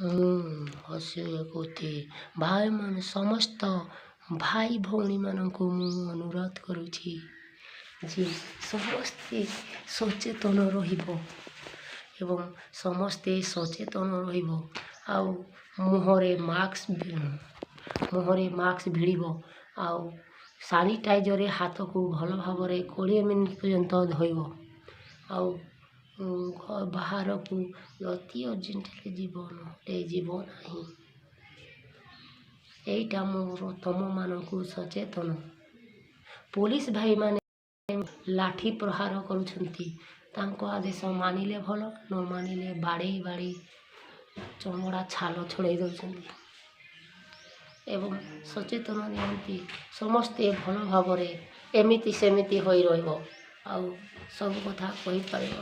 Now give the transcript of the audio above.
ମୁଁ ହସିବାକୁ ଭାଇମାନେ, ସମସ୍ତ ଭାଇ ଭଉଣୀମାନଙ୍କୁ ମୁଁ ଅନୁରୋଧ କରୁଛି ଯେ ସମସ୍ତେ ସଚେତନ ରହିବ ଏବଂ ସମସ୍ତେ ସଚେତନ ରହିବ ଆଉ ମୁହଁରେ ମାସ୍କ ଭିଡ଼ିବ ଆଉ ସାନିଟାଇଜର୍ରେ ହାତକୁ ଭଲ ଭାବରେ 20 ମିନିଟ୍ ପର୍ଯ୍ୟନ୍ତ ଧୋଇବ ଆଉ ବାହାରକୁ ଅତି ଅର୍ଜେଣ୍ଟ ହେଲେ ଯିବ, ନହେଲେ ଯିବ ନାହିଁ। ଏଇଟା ମୋର ତୁମମାନଙ୍କୁ ସଚେତନ। ପୋଲିସ ଭାଇମାନେ ଲାଠି ପ୍ରହାର କରୁଛନ୍ତି। ତାଙ୍କ ଆଦେଶ ମାନିଲେ ଭଲ, ନ ମାନିଲେ ବାଡ଼େଇ ବାଡ଼େଇ ଚମଡ଼ା ଛାଲ ଛଡ଼େଇ ଦେଉଛନ୍ତି। ଏବଂ ସଚେତନ ନିଅନ୍ତି ସମସ୍ତେ ଭଲ ଭାବରେ ଏମିତି ସେମିତି ହୋଇ ରହିବ ଆଉ ସବୁ କଥା କହିପାରିବ।